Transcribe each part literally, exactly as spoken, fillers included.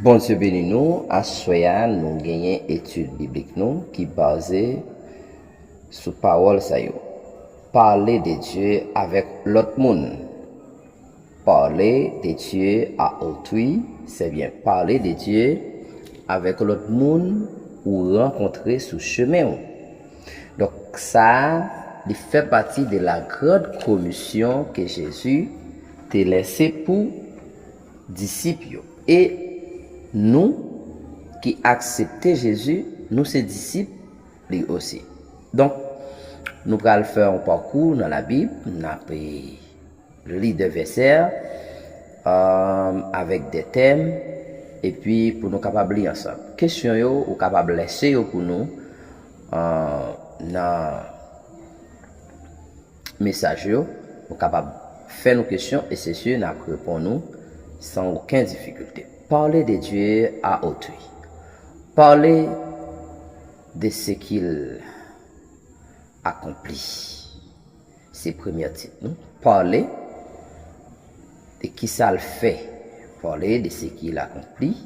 Bondye beni nou. Aswè a, nou genyen etid biblik nou ki baze sou pawòl sa yo. Parler de Dieu avec l'autre monde. Parler de Dieu à autrui, c'est bien parler de Dieu avec l'autre monde ou rankontre sou chemen ou. Donk, sa a, li fè pati de la grande commission ke Jezi te lese pou disip yo. E nou ki aksepte Jezi, nou se disip li osi. Donk, nou pral fè yon pakou nan Labib, n ap li de vèsè, euh, avèk de tèm, epi pou nou kapab li ansanm. Kesyon yo, ou kapab lese yo pou nou, euh, nan mesaj yo, ou kapab fè nou kesyon e se si n ap reponn ou san okenn difikilte. Parler de Dieu à autrui. Parler de ce qu'il accomplit. Se premye tit nou. Parler de kisa l fè. Parler de ce qu'il accomplit.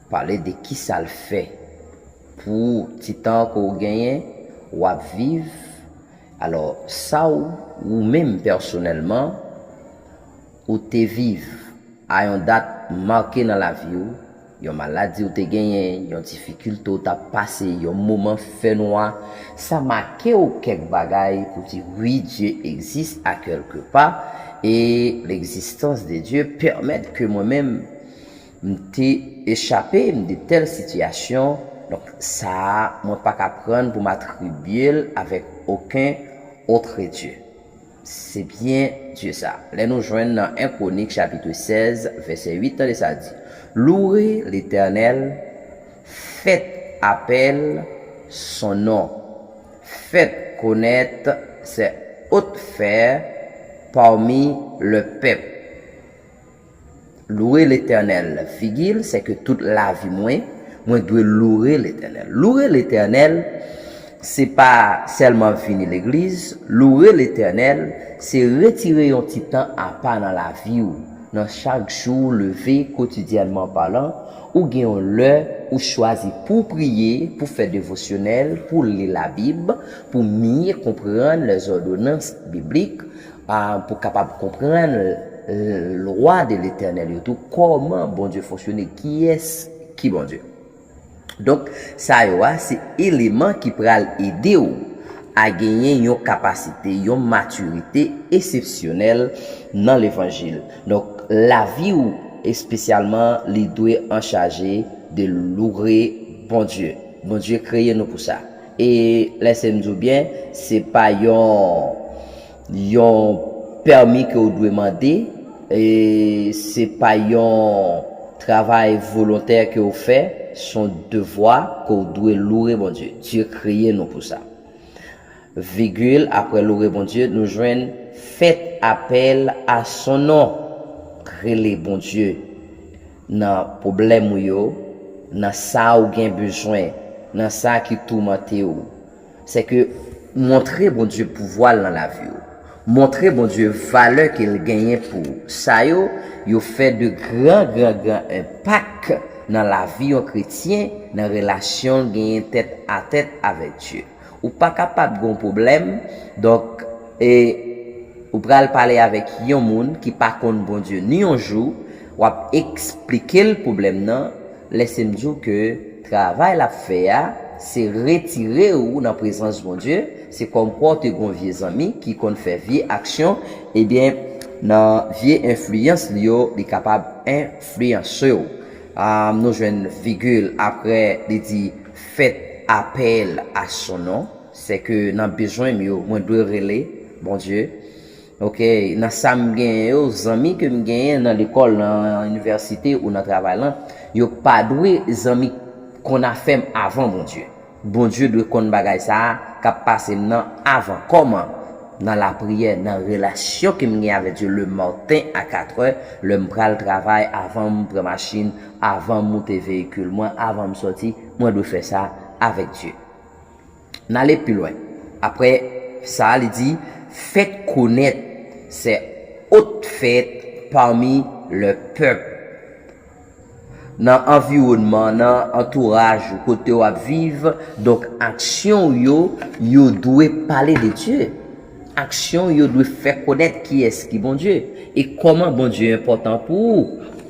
Pale de kisa l fè pou ti tan ke w genyen, w ap viv. Alò, sa w, ou menm pèsonèlman, ou te viv a yon dat make nan lavi w, yon maladi w te genyen, yon difikilte w t ap pase, yon moman fènwa, sa make w kèk bagay pou di, wi, Dye egzis a kèlke pa, e l'existence de Dieu pèmèt ke mwen menm, m te echape m de tèl sitiyasyon, donk sa a, mwen pa ka prann pou m atribye l avèk okenn otre dye. Se byen Dye sa. Lè nou jwenn nan en Kwonik chapit sèz, vèsè uit, tande sa di, Louez l'Éternel, faites appel son nom, faites connaître ses hautes faits parmi le peuple. Louer l'Éternel, virgule, c'est que tout lavi mwen, mwen dwe loure Letènèl. Loure Letènèl, se pa sèlman vini legliz. Loure Letènèl, se retire yon ti tan apa nan lavi w, nan chak jou w leve, kotidyènman palan, ou gen yon lè ou chwazi pou w priye, pou w fè devosyonèl, pou w li Labib, pou w mye konprann lèzòdonans biblik, a, pou w kapab konprann, euh, lwa de Letènèl yo tou, kòman Bondye fonksyone, kiyès ki Bondye. Donk, sa yo a, se eleman ki pral ede w a genyen yon kapasite, yon matirite eksepsyonèl nan levanjil. Donk, lavi w, espesyalman, li dwe anchaje de loure Bondye. Bondye kreye nou pou sa. E lèse m di w byen, se pa yon, yon pèmi ke w dwe mande, e se pa yon travay volontè ke w fè, se yon devwa ke w dwe loure Bondye. Dye kreye nou pou sa. Vigil, apre loure Bondye, nou jwenn faites appel à son nom. Rele Bondye nan pwoblèm ou yo, nan sa ou gen bezwen, nan sa ki toumante w. Se ke montre Bondye pouvwa l nan lavi w. Montre Bondye valè ke l genyen pou ou. Sa yo, yo fè de gran, gran, gran enpak nan lavi yon kretyen, nan relasyon l genyen tèt a tèt avèk Dye. Ou pa kapab gen yon pwoblèm, donk, e, ou pral pale avèk yon moun ki pa konn Bondye ni yon jou, w ap eksplike l pwoblèm nan, lèse m di w ke travay l ap fè a, se retire w nan prezans Bondye, se kòmkwa w te gen yon vye zanmi ki konn fè vye aksyon, ebyen, nan vye enfliyans li yo, li kapab enfliyanse w. A, nou jwenn vigil apre li di, faites appel à son nom. Se ke nan bezwen m yo, mwen dwe rele Bondye. Oke, nan sa m genyen yo, zanmi ke m genyen nan lekòl, nan inivèsite ou nan travay lan, yo pa dwe zanmi konn afè m avan Bondye. Bondye dwe konn bagay sa a k ap pase m nan avan. Kòman? Nan lapriyè, nan relasyon ke m gen avèk Dye le maten a katrè, lè m pral travay, avan m pran machin, avan m moute veyikil mwen, avan m sòti, mwen dwe fè sa avèk Dye. N ale pi lwen. Apre sa, li di, faites connaître ses hautes faits parmi le peuple. nan anviwònman, nan antouraj ou, kote w ap viv. Donk, aksyon w yo, yo dwe pale de Dye. Aksyon w yo dwe fè konèt kiyès ki Bondye e kòman Bondye enpòtan pou ou.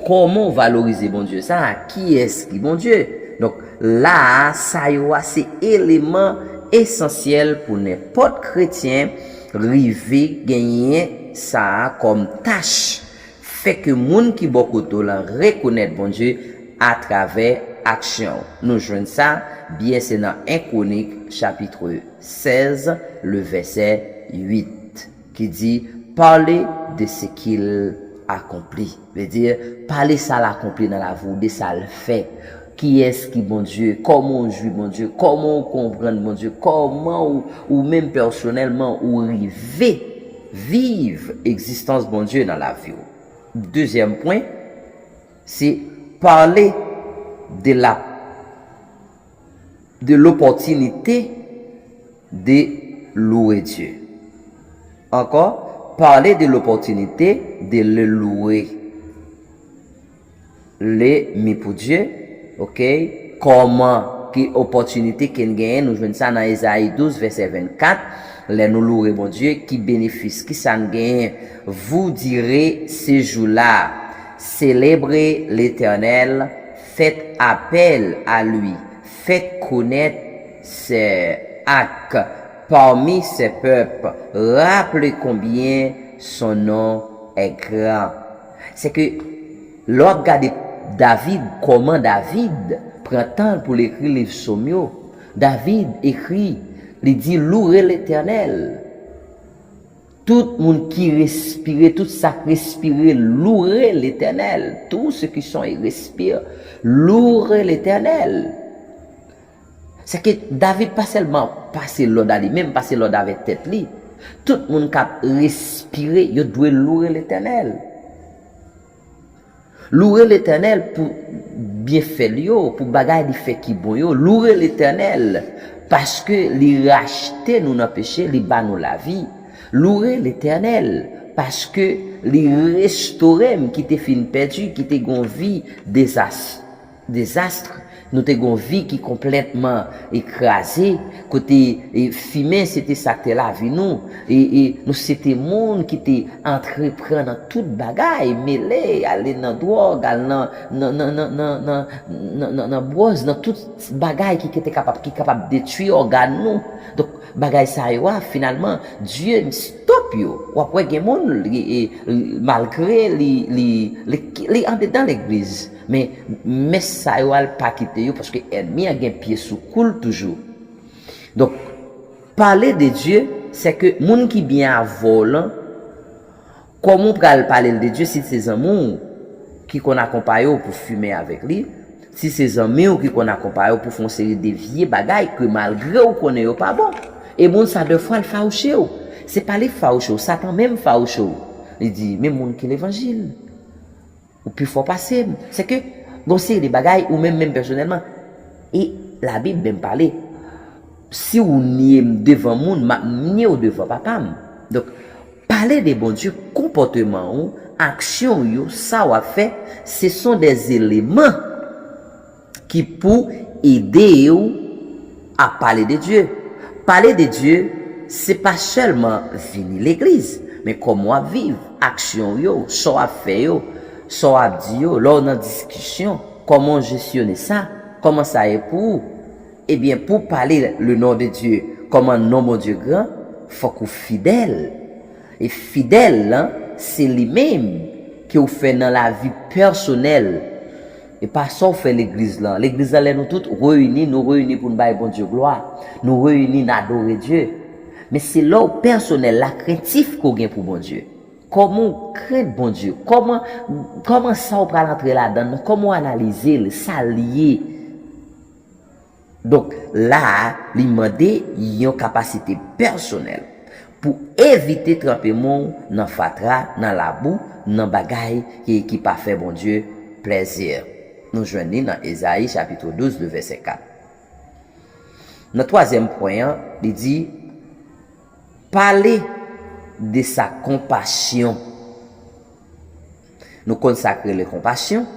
Kòman w valorize Bondye sa a? Kiyès ki Bondye? Donk, la a, sa yo a se eleman esansyèl pou nenpòt kretyen rive genyen sa a kòm tach. Fè ke moun ki bò kote w lan rekonèt Bondye atravè aksyon w. Nou jwenn sa byen, se nan en Kwonik, chapitre seize, le verset huit, ki di, parler de ce qu'il accomplit. Vle di, pale sa l akonpli nan lavi w, de sa l fè. Kiyès ki Bondye? Kòman w jwi Bondye? Kòman w konprann Bondye? Kòman ou, ou menm pèsonèlman, ou rive viv egzistans Bondye nan lavi w? Dezyèm pwen, se pale de la, de l'opportunité de louer Dieu. Encore, parler de l'opportunité de le louer. Le mi pou Dye, ok? Kòman, ki opòtinite ke n genyen? Nou jwenn sa nan Ezayi douz, vèsè vennkat. Lè nou louwe Bondye, ki benefis, ki sa n genyen? Vous direz ces jours-là, célébrez l'Éternel, faites appel à lui, faites connaître ses actes parmi ses peuples, rappelez combien son nom est grand. Se ke lè w ap gade David, kòman David pran tan l pou l ekri liv Sòm yo, David ekri, li di, louwe Letènèl. Tout moun ki respire, tout sa k respire, louwe Letènèl. Tout ce qui sont et respire, louwe Letènèl. Se ke David pa sèlman pase lòd a li menm, pase lòd avèk tèt li. Tout moun k ap respire, yo dwe louwe Letènèl. Louwe Letènèl pou byenfè l yo, pou bagay li fè ki bon yo. Louwe Letènèl paske li rachte nou nan peche, li ba nou lavi. Louwe Letènèl paske li restore m ki te fin pèdi, ki te gon vi dezas, dezas. Nou te gon vi ki konplètman e kraze, kote e fimen se te sa k te lavi nou, e, e nou se te moun ki te antreprann nan tout bagay, mele, ale nan dwòg, al nan, nan, nan bwòz, nan tout bagay ki, ki te kapab, ki kapab detwi ògàn nou. Donk, bagay sa yo a, finalman, Dye stop yo. W ap wè gen moun, li, e, malgre li, li, li, li andedan legliz, men mès sa yo a, l pa kite yo, paske ènmi an gen pye sou kou l toujou. Donk, pale de Dye, se ke moun ki byen avè w lan, kòman w pral pale l de Dye si se zanmi w ki konn akonpaye w pou fimen avèk li, si se zanmi w ki konn akonpaye w pou fè yon seri de vye bagay ke malgre w konnen yo pa bon. E moun sa, dèfwa, l fawouche w. Se pa li k fawouche w, Satan menm fawouche w. Li di, men moun ki levanjil. Ou pi fò pase m. Se ke, gon seri de bagay, ou menm, menm pèsonèlman. E Labib menm pale, si w nye m devan moun, m ap nye w devan Papa m. Donk, pale de Bondye, konpòteman w, aksyon w yo, sa w ap fè, se son des éléments ki pou ede w ap pale de Dye. Pale de Dye, se pa sèlman vini legliz, men kòman w ap viv, aksyon w yo, sa w ap fè yo, sa w ap di yo, lè w nan diskisyon, kòman w jesyone sa, kòman sa ye pou ou. Ebyen, pou w pale le nom de Dieu, kòman non Bondye gran, fòk ou fidèl. E fidèl lan, se li menm ke w fè nan lavi pèsonèl. E pa sa w fè legliz lan. Legliz lan, lè nou tout reyini, nou reyini pou n bay Bondye glwa. Nou reyini, n adore Dye. Men se lè w pèsonèl, lakrentif ke w gen pou Bondye. Kòman w krent Bondye? Kòman, kòman sa w pral antre ladan l? Kòman w analize l? Sa l ye? Donk, la a, li mande yon kapasite pèsonèl pou evite tranpe men w nan fatra, nan labou, nan bagay ki, ki pa fè Bondye plèzi. Nou jwenn li nan Ezayi chapit douz, le vèsè kat. Nan twazyèm pwen an, li di, pale de sa konpasyon. Nou konn sa k rele konpasyon,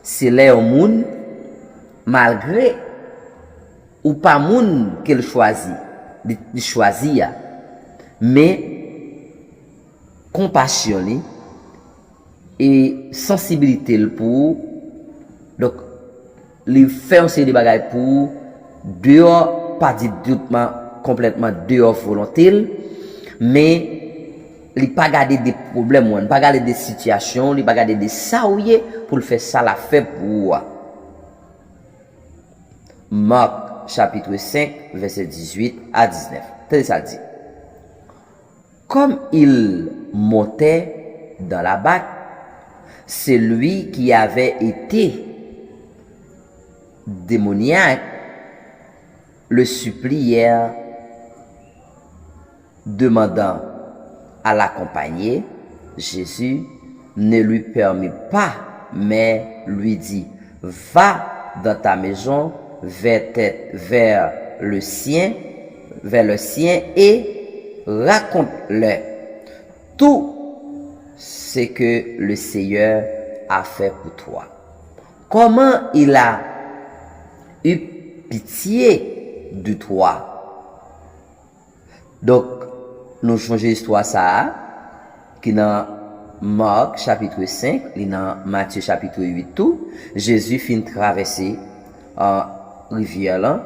Se lè yon moun, malgre ou pa moun ke l chwazi, li, li chwazi a, men konpasyon li e sansibilite l pou ou, donk, li fè yon seri de bagay pou ou, deyò, pa di toutman, konplètman deyò volonte l, men li pa gade de pwoblèm ou an, li pa gade de sitiyasyon ou, li pa gade de sa ou ye pou l fè sa l ap fè pou ou a. Marc chapitre cinq, verset dix-huit à dix-neuf. Tande sa l di. Comme il montait dans la barque, celui qui avait été démoniaque le suppliait, demandant à l'accompagner. Jésus ne lui permit pas, mais lui dit, va dans ta maison, vers, vers le sien, vers le sien et raconte-le tout ce que le Seigneur a fait pour toi. Comment il a eu pitié de toi. Donk, nou chonje istwa sa a, ki nan Mark chapitre cinq, li nan Matthieu chapitre huit tou. Jezi fin travèse, euh, rivyè lan,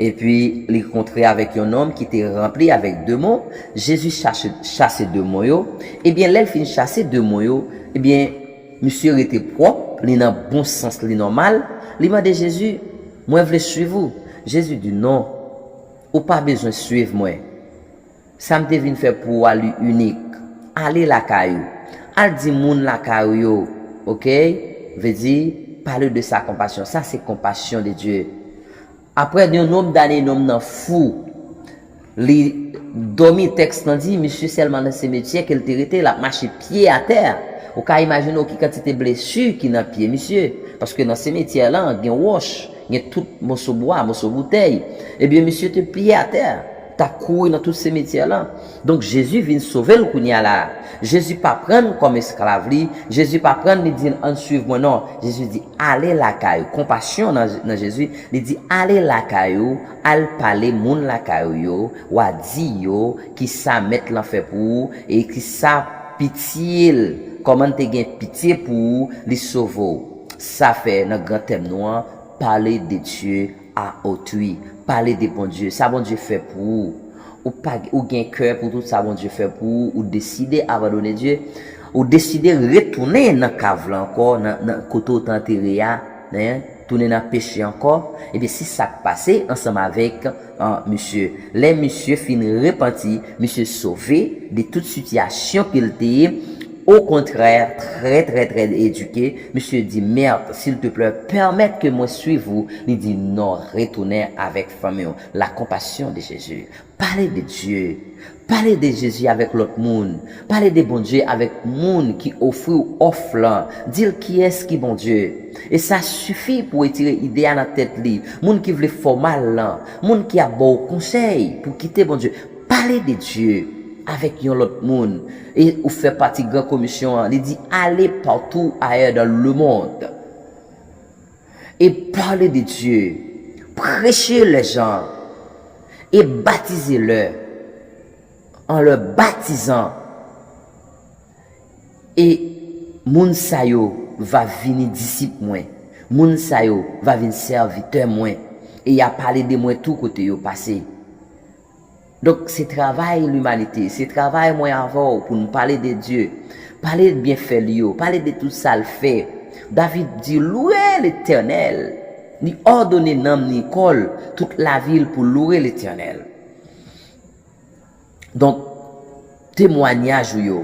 epi li kontre avèk yon nonm ki te ranpli avèk demon. Jezi chache, chase demon yo. Ebyen, lè l fin chase demon yo, ebyen, misye rete pwòp, li nan bon sans li nòmal. Li mande Jezi, mwen vle swiv ou. Jezi di, non, ou pa bezwen swiv mwen. Sa m te vin fè pou ou a li inik. Ale lakay ou. Al di moun lakay ou yo, oke? Vle di, pale de sa konpasyon. Sa se konpasyon de Dye. Après de nombreuses années, nonm nan fou. Li dòmi, tèks lan di, misye sèlman nan simetyè ke l te rete, l ap mache pye atè. Ou ka imajine w ki kantite blesi ki nan pye misye. Paske nan simetyè lan, gen wòch, gen tout moso bwa, moso boutèy. Ebyen, misye te pye atè, t ap kouri nan tout simetyè lan. Donk, Jezi vin sove l kounye a la. Jezi pa pran l kòm esklav li. Jezi pa pran l, li di l, ann swiv mwen, non. Jezi di, ale lakay ou. Konpasyon nan, nan Jezi, li di, ale lakay ou, al pale moun lakay ou yo, w a di yo ki sa Mèt lan fè pou ou, e ki sa pitye l, kòman l te gen pitye pou ou, li sove w. Sa fè, nan gran tèm nou an, parler de Dieu à autrui. Pale de Bondye, sa Bondye fè pou ou. Ou pa, ou gen kè pou tout sa Bondye fè pou ou, ou deside abandone Dye, ou deside retounen nan kav la ankò, nan, nan kote w t antere a, hein, tounen nan peche ankò, ebyen, se sa k pase ansanm avèk, ah, misye. Lè misye fin repanti, misye sove de tout sitiyasyon ke l te ye. Au contraire, très, très, très éduqué, misye di, Maître, s'il te plaît, permèt ke mwen swiv ou. Li di, non, retounen avèk fanmi w. La compassion de Jésus. Pale de Dye. Pale de Jezi avèk lòt moun. Pale de Bondye avèk moun ki ofri w òf lan. Di l kiyès ki Bondye. E sa sifi pou retire ide a nan tèt li. Moun ki vle fè w mal lan. Moun ki ap ba w konsèy pou kite Bondye. Pale de Dye avèk yon lòt moun. E ou fè pati gran komisyon an. Li di, allez partout ailleurs dans le monde et parlez de Dieu. Prêchez les gens et baptisez-les en leur baptisant. E moun sa yo va vini disip mwen. Moun sa yo va vin sèvitè mwen. E y a pale de mwen tou kote yo pase. Donk, se travay limanite, se travay mwen avè w pou n pale de Dye, pale de byenfè li yo, pale de tout sa l fè. David di, louez l'Éternel. Li òdone nanm li, kò l, tout lavi l pou louwe Letènèl. Donk, temwanyaj ou yo,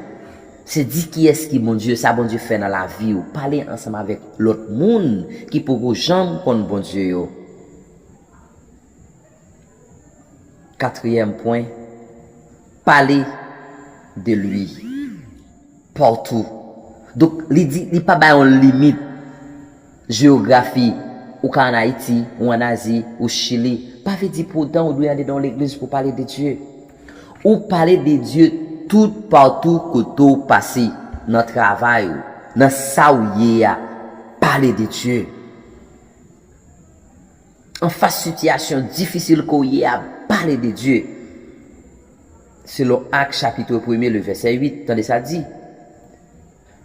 se di kiyès ki Bondye, sa Bondye fè nan lavi w. Pale ansanm avèk lòt moun ki poko janm konn Bondye yo. Katriyèm pwen, pale de li. Partout. Donk, li di, li pa bay yon limit jeyografi. Ou ka ann Ayiti, ou ann Azi, ou Chili. Pa vle di poutan ou dwe andedan yon legliz pou pale de Dye. Ou pale de Dye tout patou kote w pase, nan travay ou, nan sa w ye a. Pale de Dye. Anfas sitiyasyon difisil ke w ye a, pale de Dye. Selon Ak chapit premye, le vèsè uit, tande sa di,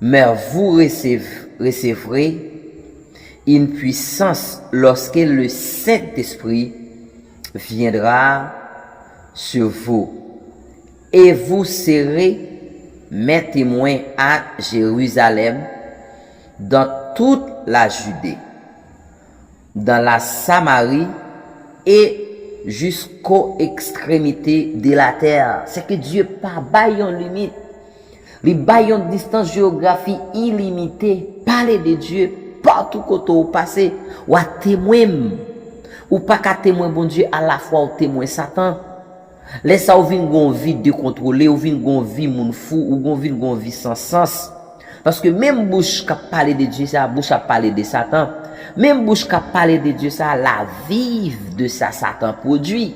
Mais vous recevez, recevrez une puissance lorsque le Saint-Esprit viendra sur vous. Et vous serez mes témoins à Jérusalem, dans toute la Judée, dans la Samarie et jusqu'aux extrémités de la terre. Se ke Dye pa bay yon limit. Li bay yon distans jewografi ilimite. Pale de Dye patou kote w pase. W a temwen m. Ou pa ka temwen Bondye alafwa ou temwen Satan. Lè sa ou vin gon vi dekontwole, ou vin gon vi moun fou, ou gon vin gon vi san sans. Paske menm bouch k ap pale de Dye sa, bouch ap pale de Satan. Menm bouch k ap pale de Dye sa, la viv de sa Satan pwodui.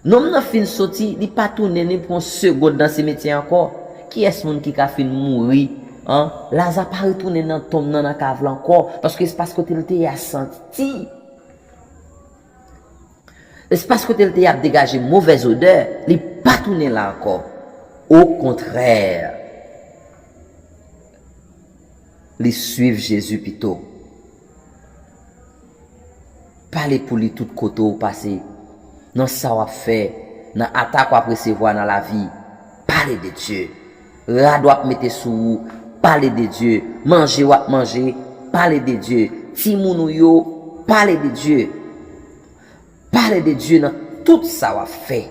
Nonm nan fin soti, li pa tounen ni pou yon segonn nan simetyè ankò. Kiyès moun ki ka fin mouri, an? Laza pa retounen nan tonm nan, nan kav la ankò, paske espas kote l te ye a santi. Espas kote l te ye ap degaje movèz odè, li pa tounen la ankò. Okontrè, li swiv Jezi pito. Pale pou li tout kote w pase, nan sa w ap fè, nan atak w ap resevwa nan lavi. Pale de Dye. Rad w ap mete sou ou, pale de Dye. Manje w ap manje, pale de Dye. Timoun ou yo, pale de Dye. Pale de Dye nan tout sa w ap fè.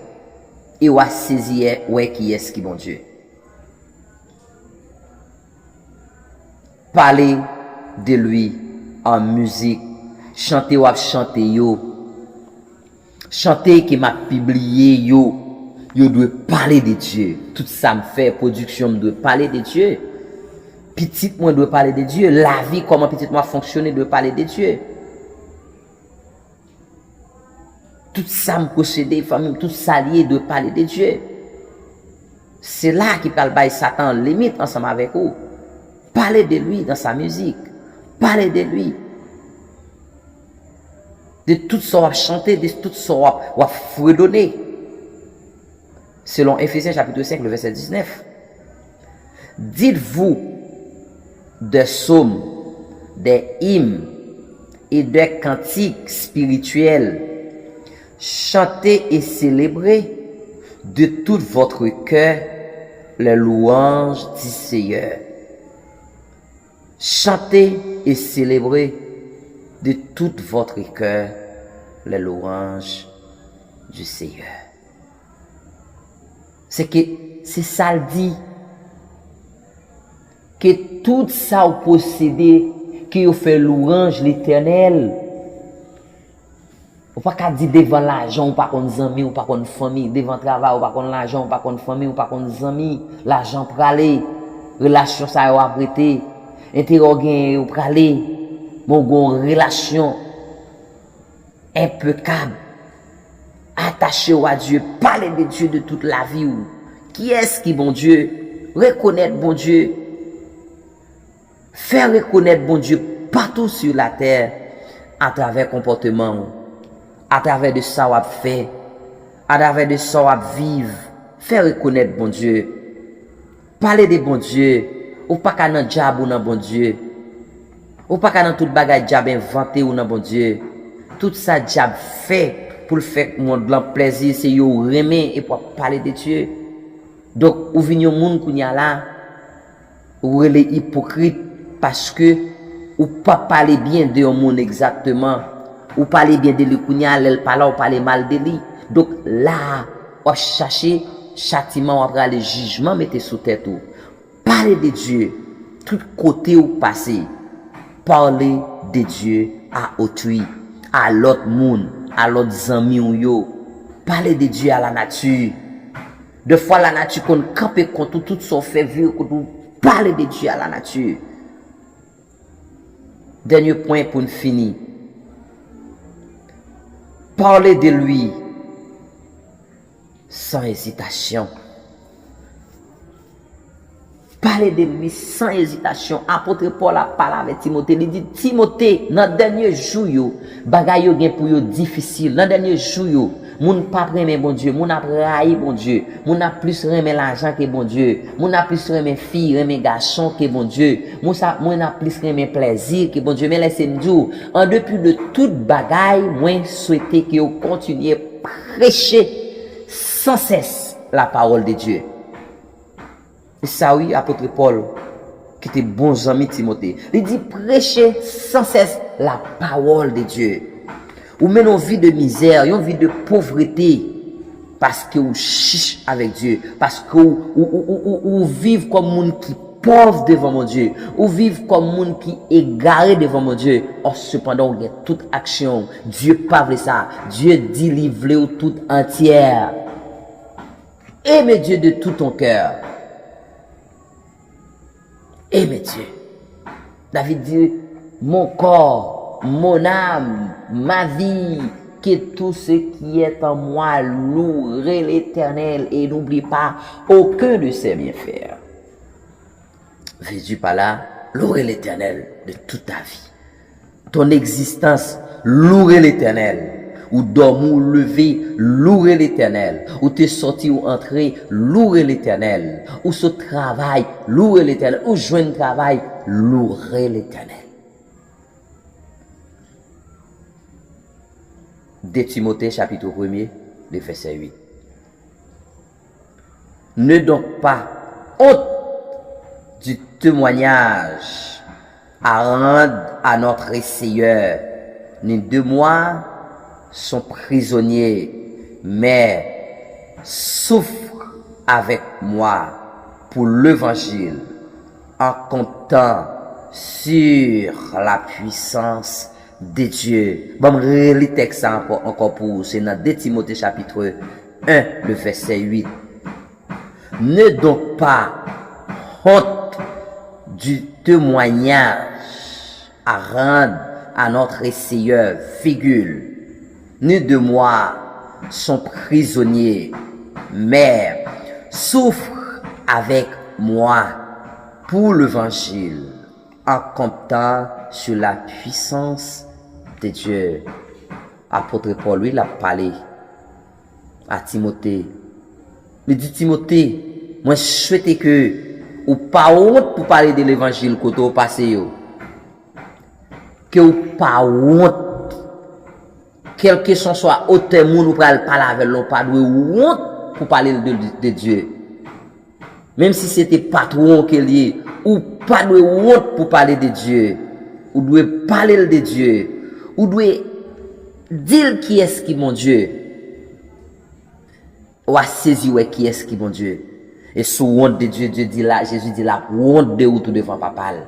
E w a sezi wè kiyès ki Bondye. Pale de li an mizik. Chante w ap chante yo. Chante ke m ap pibliye yo. Yo dwe pale de Dye. Tout sa m fè, pwodiksyon m dwe pale de Dye. Pitit mwen dwe pale de Dye. Lavi, kòman pitit mwen ap fonksyone, dwe pale de Dye. Tout sa m posede, fanmi m, tout sa l ye, dwe pale de Dye. Se la ki pral bay Satan limit ansanm avèk ou. Pale de li dans sa musique. Pale de li. De tout sa w ap chante, de tout sa w ap, w ap fredone. Selon Éphésiens chapitre cinq, le verset dix-neuf. Dites-vous des psaumes, des hymnes et des cantiques spirituels. Chantez et célébrez de tout votre cœur les louanges du Seigneur. Chantez et célébrez de tout votre cœur les louanges du Seigneur. Se ke, se sa l di. Ke tout sa w posede, ke yo fè lwanj Letènèl. Ou pa ka di devan lajan ou pa konn zanmi, ou pa konn fanmi, devan travay ou pa konn lajan, ou pa konn fanmi, ou pa konn zanmi, lajan prale, relasyon sa yo ap rete, enterè w genyen yo prale, men w gen yon relasyon enpekab. Atache w a Dye, pale de Dye de tout lavi w. Kiyès ki Bondye? Rekonèt Bondye. Fè rekonèt Bondye patou sou latè atravè konpòteman w, atravè de sa w ap fè, atravè de sa w ap viv. Fè rekonèt Bondye. Pale de Bondye. Ou pa ka nan djab ou nan Bondye. Ou pa ka nan tout bagay djab envante ou nan Bondye. Tout sa djab fè pou l fè mond lan plèzi, se yo w renmen epi w ap pale de Dye. Donk, ou vin yon moun kounye a la, ou rele ipokrit paske ou pa pale byen de yon moun egzakteman. Ou pale byen de li kounye a, lè l pa la, ou pale mal de li. Donk, la a, w ap chache chatiman, w ap rale jijman mete sou tèt ou. Pale de Dye tout kote ou pase. Parle de Dieu à autrui, a lòt moun, a lòt zanmi w yo. Pale de Dye a la nati. Defwa lanati konn kanpe kont ou, tout sa w fè vire kont ou. Pale de Dye a lanati. Dènye pwen pou n fini. Parle de lui sans hésitation. Pale de li san ezitasyon. Apot Pòl ap pale avèk Timote. Li di, Timote, nan dènye jou yo, bagay yo gen pou yo difisil. Nan dènye jou yo, moun p ap renmen Bondye, moun ap rayi Bondye, moun ap plis renmen lajan ke Bondye, moun ap plis renmen fi, renmen gason ke Bondye, moun sa, moun ap plis renmen plèzi ke Bondye. Men lèse m di w, an depi de tout bagay, mwen swete ke w kontinye preche san sès la parole de Dieu. E sa wi, apot Pòl, ki te bon zanmi Timote. Li di, preche san sès la parole de Dieu. Ou mennen yon vi de mizè, yon vi de povrete, paske ou chich avèk Dye, paske ou, ou, ou, ou, ou, ou viv kòm moun ki pòv devan Bondye, ou viv kòm moun ki egare devan Bondye. Ò, sepandan, ou gen tout aksyon. Dye pa vle sa. Dye di li vle w tout antyè. Aime Dieu de tout ton cœur. Aime Dieu. David di, mon corps, mon âme, ma vie, que tout ce qui est en moi loue l'Éternel et n'oublie pas aucun de ses bienfaits. Jésus pa la, louer l'Éternel de toute ta vie. Ton existence, louer l'Éternel. Ou dòmi, ou leve, louer l'Éternel. Ou te sòti, ou antre, louer l'Éternel. Ou sot travay, louer l'Éternel. Ou jwenn travay, louer l'Éternel. De Timote, chapitre premier, le verset huit. Ne donc pas honte du témoignage à rendre à notre Seigneur, ni de moi son prisonnier, mais souffre avec moi pour l'évangile, en comptant sur la puissance de Dieu. Ban m reli tèks sa ankò, ankò pou ou. Se nan de Timote chapitre un, le verset huit. Ne donc pas honte du témoignage à rendre à notre Seigneur, virgule, ni de moi son prisonnier, mais souffre avec moi pour l'évangile, en comptant sur la puissance de Dieu. Apot Pòl, wi, l ap pale a Timote. Li di, Timote, mwen swete ke ou pa wont pou pale de levanjil kote w pase yo. Ke w pa wont. Kèlkeswa otè moun ou pral pale avè l, ou pa dwe wont pou pale de, de Dye. Menm si se te patwon w ke l ye, ou pa dwe wont pou pale de Dye. Ou dwe pale l de Dye. Ou dwe di l kiyès ki Bondye. W a sezi wè kiyès ki Bondye. E si w wont de Dye, Dye di la, Jezi di l ap wont de ou tou devan Papa l.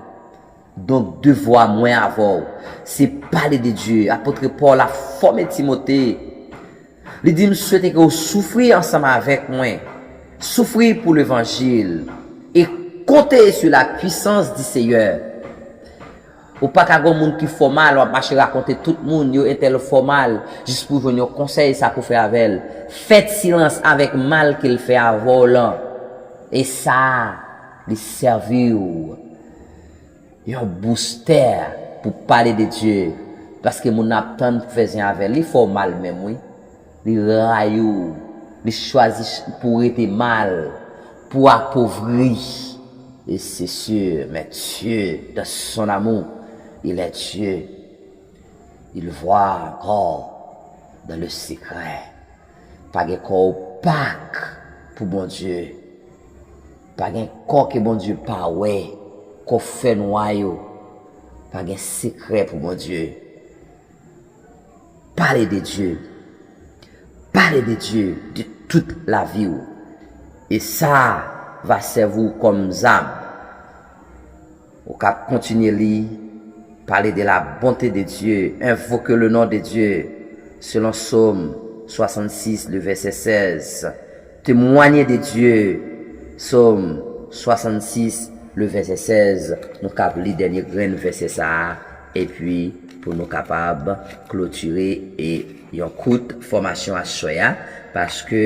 Donk, devwa mwen avè w, se pale de Dye. Apot Pòl ap fòme Timote. Li di, m swete ke w soufri ansanm avèk mwen. Soufri pou levanjil. E compter sur la puissance du Seigneur. Ou pa ka gon moun ki fò mal, w ap mache rakonte tout moun, yo entèl fò mal, jis pou jwenn yon konsèy, sa pou fè avè l. Fè silans avèk mal ke l fè avè w lan. E sa, li sèvi w yon boustè pou pale de Dye. Paske moun nan ap tann pou fè zen avè l. Li fè w mal menm, wi. Li rayi w. Li chwazi ch-, pou rete mal, pou apovri. Et c'est sûr, mais Dieu, dans son amour, il est Dieu. Il voit encore dans le secret. Pa gen kò opak pou Bondye. Pa gen kò ke Bondye pa wè. Kò fènwa yo. Pa gen sekrè pou Bondye. Pale de Dye. Pale de Dye de tout lavi w. E sa va sèvi w kòm zam. Ou ka kontinye li, parler de la bonté de Dieu, invoquer le nom de Dieu, selon Psaume soixante-six, le verset seize. Témoigner de Dieu, Psaume soixante-six, le verset seize. Nou kab li dènye grenn vèsè sa a, epi pou nou kapab klotire e yon kout fòmasyon aswè a, paske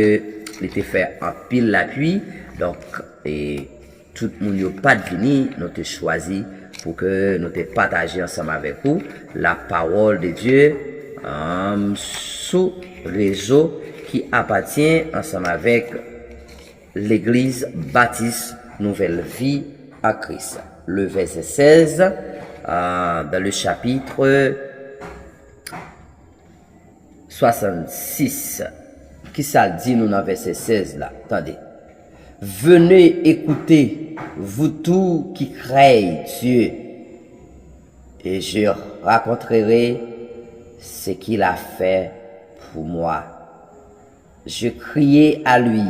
li te fè anpil lapli, donk, e, tout moun yo pa t vini, nou te chwazi pou ke nou te pataje ansanm avèk ou la parole de Dieu, um, sou rezo ki apatyen ansanm avèk Legliz Batis Nouvèl Vi an Kris. Le verset seize, euh, dans le chapitre soixante-six. Kisa l di nou nan vèsè sèz la? Tande. Venez écouter, vous tous qui craignez Dieu, et je raconterai ce qu'il a fait pour moi. Je criai à lui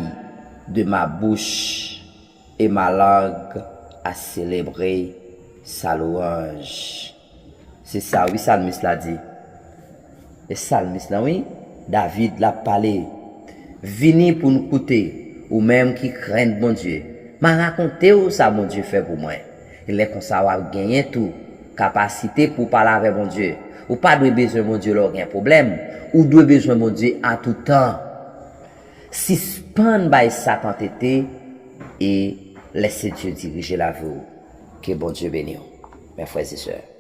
de ma bouche, et ma langue a célébré sa louange. Se sa, wi, salmis la di. E salmis la, wi, David la pale. Vini pou n koute, ou menm ki krenn Bondye. M a rakonte w sa Bondye fè pou mwen. E lè konsa, w ap genyen tou kapasite pou w pale avè Bondye. Ou pa dwe bezwen Bondye lè w gen pwoblèm. Ou dwe bezwen Bondye a tout tan. Sispann bay Satan tete e lèse Dye dirije lavi w. Ke Bondye beni w, mes frères et sœurs.